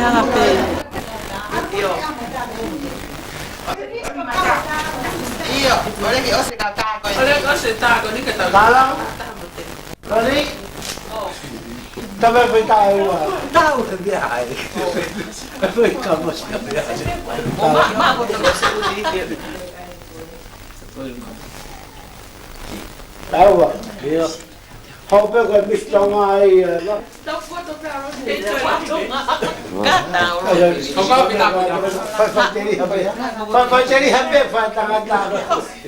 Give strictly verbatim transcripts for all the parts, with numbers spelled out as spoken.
Hanga pē. ʻIo, ʻio, ʻoleva ʻosi ka tā ko ē. ʻOleva ʻosi tā ko eni ka tau. Tala. Ready? Tau pē fai tā ua. Tau pē ai. Fai tā mo si tā pē ai. ʻO ma, ma ko tā mo si uli. Tau ua. ʻIo. Hope ko e Miss Tonga ai, ē, no? Fai, fai teri hape, fai, fai teri hape, fai tangata.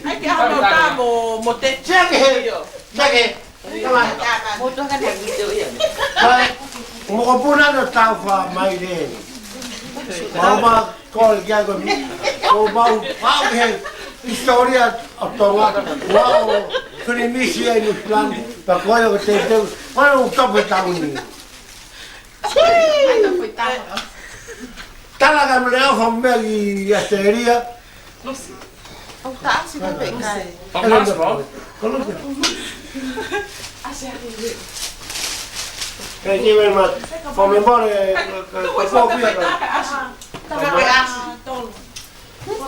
Ai ke ʻalu tā mo, mo te. Siʻaki he, siʻaki he. Tama. Mo tuʻa ka ne video ia. Fai, mokopuna naʻa tau fai mai lē. Mama, Ko e kia ko mi, ko mau, mau he hisitōlia ʻo Tonga, ʻoku filimisi ʻi Nuʻusila ni, pea ko e ʻo teuteu, ko e ʻo tope tauni. Tala ka mele au fam mea ʻi ʻAositelēlia. ʻOku tā ʻasi ka pē kai. Ko Masmo. Ko Luke. Thank you very much. For me, more, uh, uh,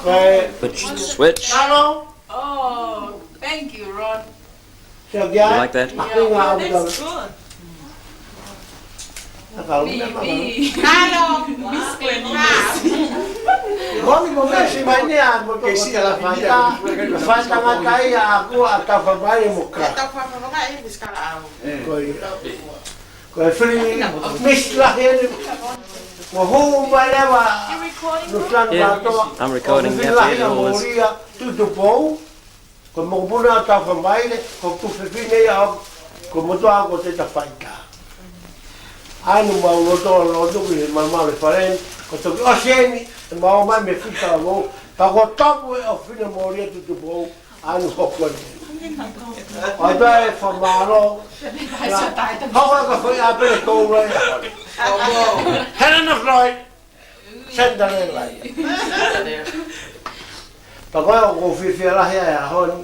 uh, Which switch? Hello? Oh, thank you, Ron. You like that? Yeah, that's good. Hello. Miss Glenn. Komi mo Messi mai ni a mo ke si la faita. Faita matai a ko a ta fa mai mo ka. Ko e. Ko e free Miss la heni. Ko hu mai leva. Nuʻusila ni. Yeah, I'm recording. Ko e free la heni a mo lia tutu pou. Ko e mokopuna ʻa Taufa Maile, ko e tuofefine ia ʻo, ko e motuʻa ko Teta Faita. ʻAi nu mau loto loto ki he malumalu e fale ni, ko e toki ʻosi eni, ʻe mau mai mei he fita mo, pea ko e topu e ʻofefine mo lia tutu pou, ʻai nu hoko ni. ʻOi toe fakamālō. Hoko ka fai a pele kou lai. Helen of Lloyd. Sendalelai. Pea ko e ʻoku ou fiefia lahi ai he ʻaho ni,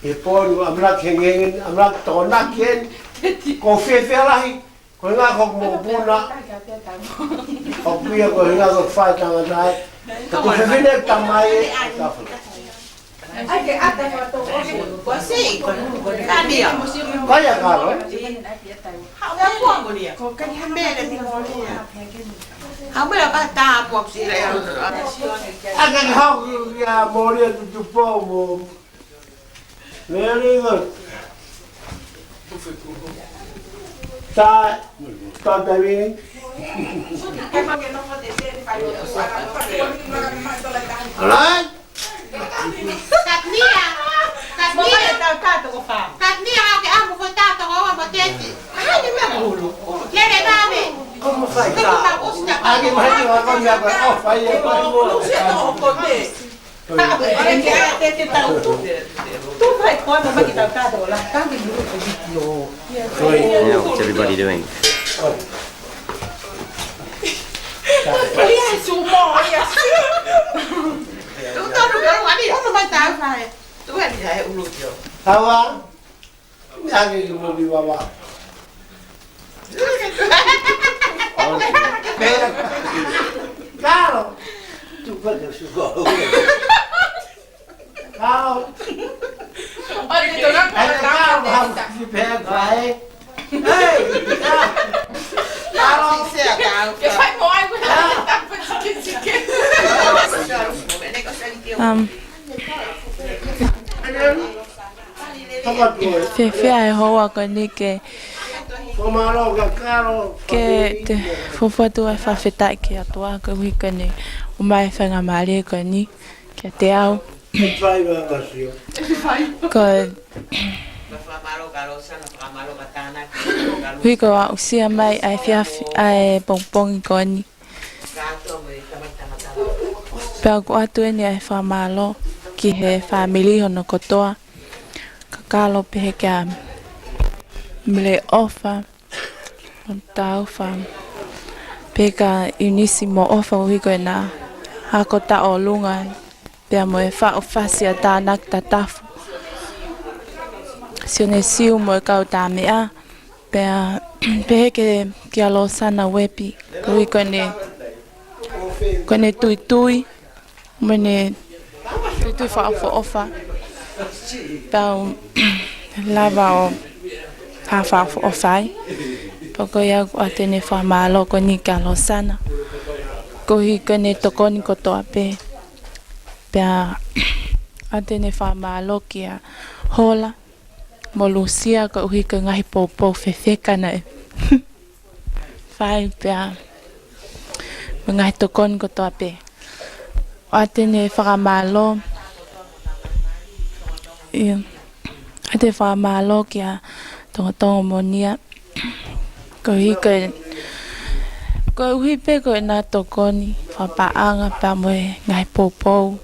he pō ni, ʻamanaki hengihengeni, ʻamanaki tokonaki eni, ʻoku ou fiefia lahi, ko e ngaahi ʻoku mokopuna, ʻoku pia ko e ngaahi ʻoku fai tangata ai, ko e fefine tamai e, ʻa Taufa. Ai ke ata ko to o si ko si ko ni ko ni. Kania. Kaya karo. Ha o kua mo lia. Ko kani ha mele ni mo lia. Ha mele ka tā mo si le. Aka ke hau ia mo lia tutu pou mo. Very good. Sa, start diving. All right. Katnia. Katnia. Katnia, ke ʻamu ko tātou ko ua mo teti. Ai, ni me mulu. Lele mame. Komo fai tā. Ake mai ni wa komi ako o fai e fai mo. Yeah, what's everybody doing? Hawa, ni ake ki muli wawa. Kalo. Tu pake suko. Kalo. Ai, kalo, kalo, si pea kuai. Hey, kalo. Kalo. Um, Fiefia e houa ko eni ke, ke te fuofua atu e fakafetaʻi ki he ʻOtua koeʻuhi ko ʻene ʻomai e faingamālie ko eni kiate au. Ko e ʻuhi ko e aʻusia mai ʻa e efiafi, ʻa e pongipongi ko eni. Pea ʻoku ʻoatu eni ʻa e fakamālō ki he fāmili hono kotoa. Ka Kalo pehē kia Mele ʻOfa, mo Taufa. Pehē kia ʻIunisi mo ʻOfa ʻuhi ko ʻena ako taʻolunga. Pea mo e faʻu fasi ʻa Tānaki Tatafu. Sione Siu mo e kau tā meʻa. Pea, pehē ki, kia Losana Uepi, koeʻuhi ko ʻene ko ʻene tuitui, mo ʻene tuitui fakaʻofoʻofa, pea u lava ʻo fakaʻofoʻofa ai. Pea ko ia ʻoku ʻoatu ʻene fakamālō ko eni kia Losana, koeʻuhi ko ʻene tokoni kotoa pē. Pea ʻoatu ʻene fakamālō kia Hola mo Lusia koeʻuhi ko e ngaahi poupou fefeka naʻe fai pea mo e ngaahi tokoni kotoa pē. ʻOatu ʻene fakamālō, ʻio, ʻoatu ʻene fakamālō kia Tongotongo mo Nia, koeʻuhi ko e, koeʻuhi pē ko ʻena tokoni fakapaʻanga pea mo e ngaahi poupou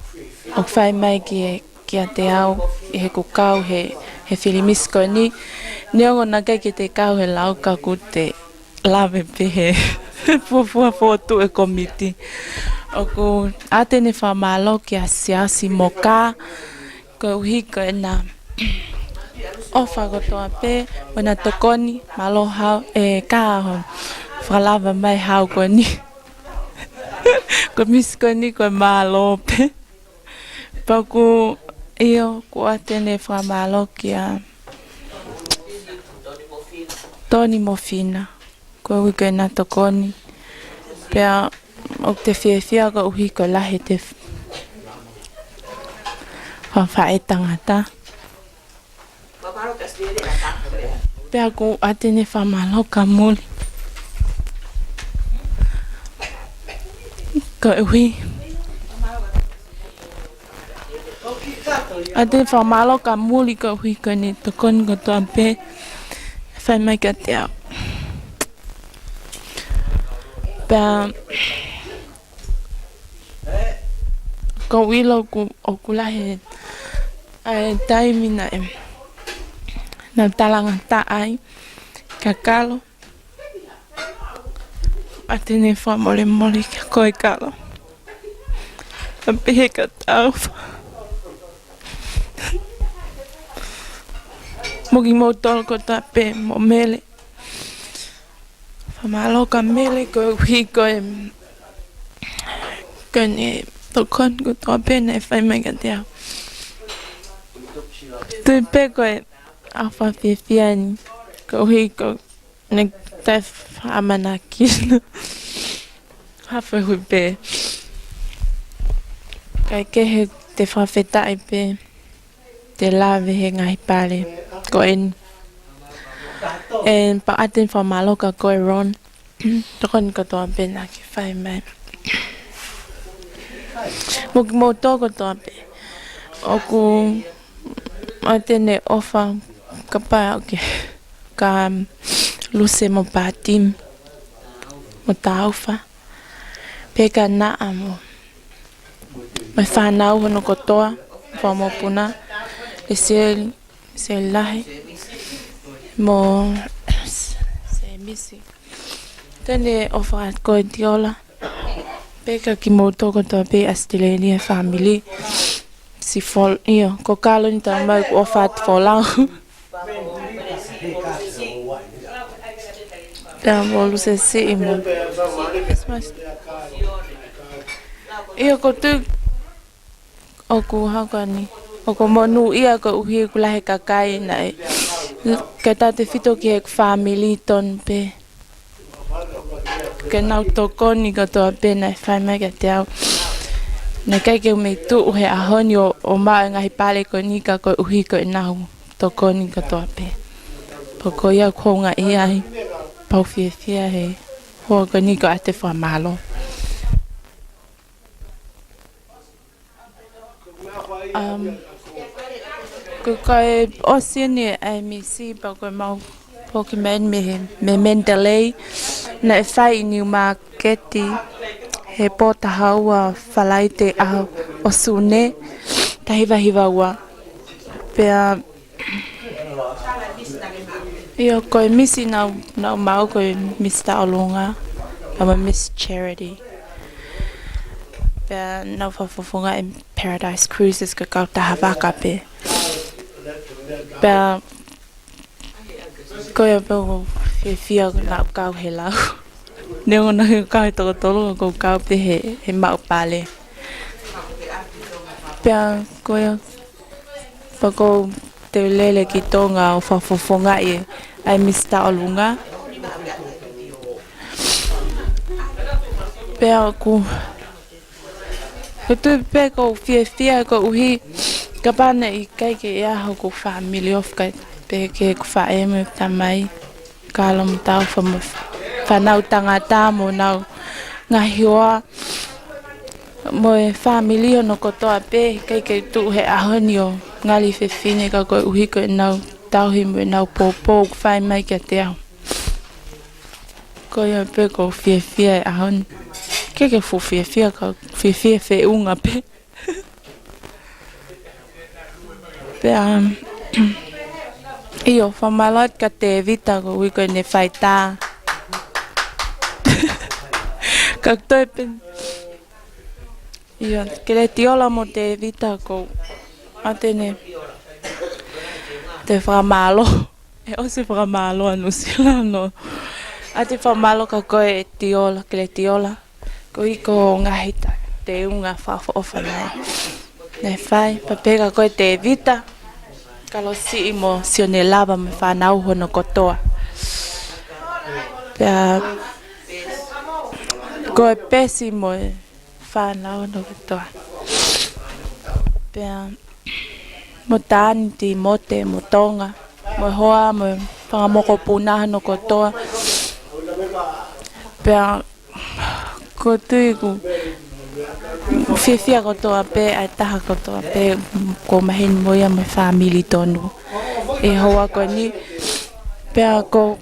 ʻoku fai mai ki he, kiate au ʻi heʻeku kau he, he filimisi ko eni. Neongo naʻe ʻikai ke te kau he lau ka ʻoku te lave pē he fuofua fokotuʻu e kōmiti. ʻOku ʻoatu ʻene fakamālō kia Siaosi Moka, koeʻuhi ko ʻena ʻofa kotoa pē, mo ʻena tokoni, mālō Hau, ē, ka ʻoku fakalava mai Hau ko eni. Ko e misi ko eni ko e mālō pē. Pea ʻoku, ʻio, ʻoku ʻoatu ʻene fakamālō kia Toni mo Fina, koeʻuhi ko ʻena tokoni. Pea ʻoku te fiefia koeʻuhi ko e lahi ʻete f-, fakafaʻitangata. Pea ʻoku ʻoatu ʻene fakamālō ka muli koeʻuhi, ʻoatu ʻene fakamālō ka muli koeʻuhi ko ʻene tokoni kotoa pē ʻe fai mai kiate au. Pea ʻoku ou ʻilo ʻoku, ʻoku lahi ʻa e taimi naʻe, naʻe talangataʻa ai kia Kalo. ʻOatu ʻene fakamolemole kia koe Kalo. Pea pehē kia Taufa mo kimoutolu kotoa pē mo Mele. Fakamālō ka Mele koeʻuhi ko e, ko ʻene tokoni kotoa pē naʻe fai mai kiate au. Tui pē ko e ʻofa fiefia ni, koeʻuhi ko ʻene taʻefaʻamanaki. Hafehui pē. Kae kehe te fakafetaʻi pē te lave he ngaahi pale ko eni. ʻE, pea ʻoatu ʻene fakamālō kia koe Ron. Tokoni kotoa pē naʻa ke fai mai. Mo kimoutolu kotoa pē. ʻOku ʻoatu ʻene ʻofa kapau ʻoku ke, kia Luse mo Pātimi mo Taufa. Pea kia Naʻa mo, mo e fānau hono kotoa, fāmili mokopuna, ʻe Seli, Seli Lahi, mo Semisi. ʻOatu ʻene ʻofa kia koe Tiola. Pea kia kimoutolu kotoa pē ʻAositelēlia fāmili. Siʻi Fol-, ʻio, ko Kalo ni talamai kuo ʻofa atu Folau. Pea mo Luse siʻi mo. ʻIo, ʻoku ou tui ʻoku hangē ni. ʻOku ou monūʻia koeʻuhi ʻoku lahi e kakai naʻe, kae tautefito ki heʻeku fāmili tonu pē. Ke nau tokoni kotoa pē naʻe fai mai kiate au. Naʻe ʻikai ke u mei tuʻu he ʻaho ni ʻo, ʻo maʻu e ngaahi pale ko eni ka koeʻuhi ko ʻenau tokoni kotoa pē. Pea ko ia ʻoku ou houngaʻia ai, pea u fiefia he houa ko eni ko e ʻoatu e fakamālō. Um, ko e ʻosi eni e M E C pea ko e mau foki mai mei he, mei Mandalay. Naʻe fai ʻi Niumaketi he pō taha ua Falaite ʻaho ʻo Sune, taha hiva hiva ua. Pea ʻio, ko e misi naʻa, naʻa mau ko e Misi Taʻolunga, pea mo Miss Charity. Pea naʻa fakafofonga e Paradise Cruises ko e kautaha vaka pē. Pea ko ia pē ʻoku ou fiefia naʻa kau he lau. Neongo naʻe ʻikai ke u kau he toko tolu, ka ʻoku ou kau pē he, he maʻu pale. Pea ko ia, pea ʻoku ou toe lele ki Tonga ʻo fakafofongaʻi ʻa e Misitā ʻo Lunga. Pea ʻoku, ʻoku ou tui pē ʻoku ou fiefia koeʻuhi, kapau naʻe ʻikai ke ʻi ai hoku fāmili ʻoku ou fai pē ki heʻeku faʻē mo e tamai, kalo mo Taufa mo e fānau tangata mo honau ngaahi hoa, mo e fāmili hono kotoa pē, ʻikai ke u tuʻu he ʻaho ni ʻo ngali fefine ka koeʻuhi ko ʻenau tauhi mo ʻenau poupou ʻoku fai mai kiate au. Ko ia pē ʻoku ou fiefia he ʻaho ni. ʻIkai ke fuʻu fiefia, ka fiefia feʻunga pē. Pea, um, ʻio, fakamālō atu kia Tēvita koeʻuhi ko ʻene faitā. Ka toe pē. ʻIo, Keletiola mo Tēvita ʻoku ou ʻoatu ʻeni ʻeku fakamālō. ʻE ʻosi fakamālō ʻa Nuʻusila nō. ʻOatu e fakamālō kia koe Tiola, Keletiola. Koeʻuhi ko hoʻo ngaahi ta-, teunga fakaʻofoʻofa naʻe, naʻe fai, pea pehē kia koe Tēvita, Kalosiʻi mo Sionelava mo e fānau hono kotoa. Pea ko e Pesi mo e fānau hono kotoa. Pea mo Tani, Timote, mo Tonga, mo e hoa, mo e fanga mokopuna hono kotoa. Pea ʻoku ou tui ʻoku fiefia kotoa pē, ʻa e taha kotoa pē, ʻoku mahino mo ia mo e fāmili tonu ʻi he houa ko eni. Pea ko,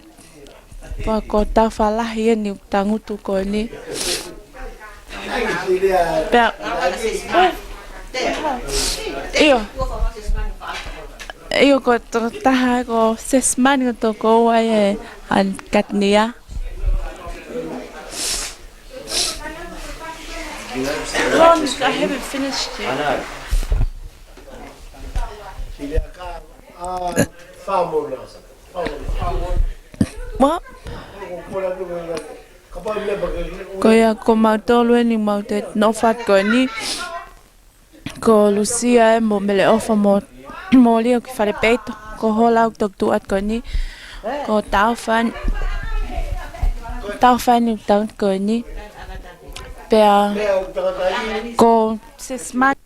pea ko Taufa lahi ʻeni ʻoku tangutu ko eni. Pea, ʻio. ʻIo, ko e tokotaha ko Sesmani ko e tokoua ia ʻa Katnia. Ron, I haven't finished yet. What? Ko ia ko mautolu ʻeni mau toe nofo atu ko eni. Ko Lusia ē mo Meleʻofa mo, mo Lio ki fale peito. Ko Hola ʻoku toki tuʻu atu ko eni. Ko Taufa, Taufa ʻeni ʻoku tuʻu atu ko eni. Pea ko Sesmani.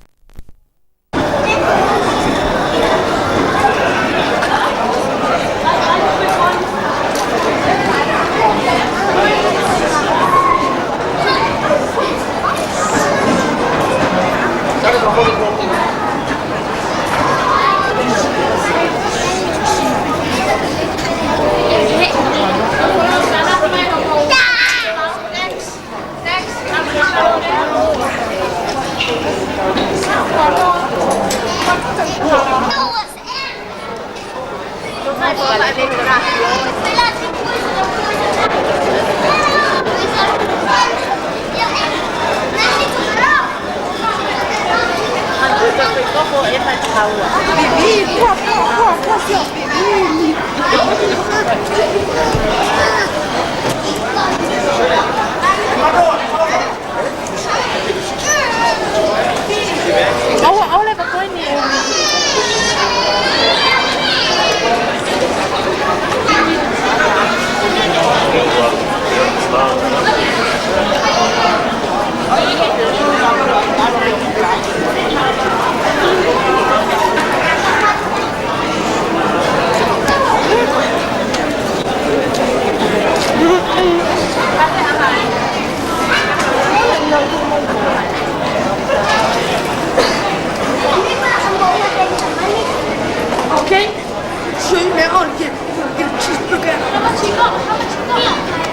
Okay. Show me all. Get, get cheeseburger. How much you got? How much you got?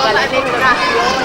Hala ne kura.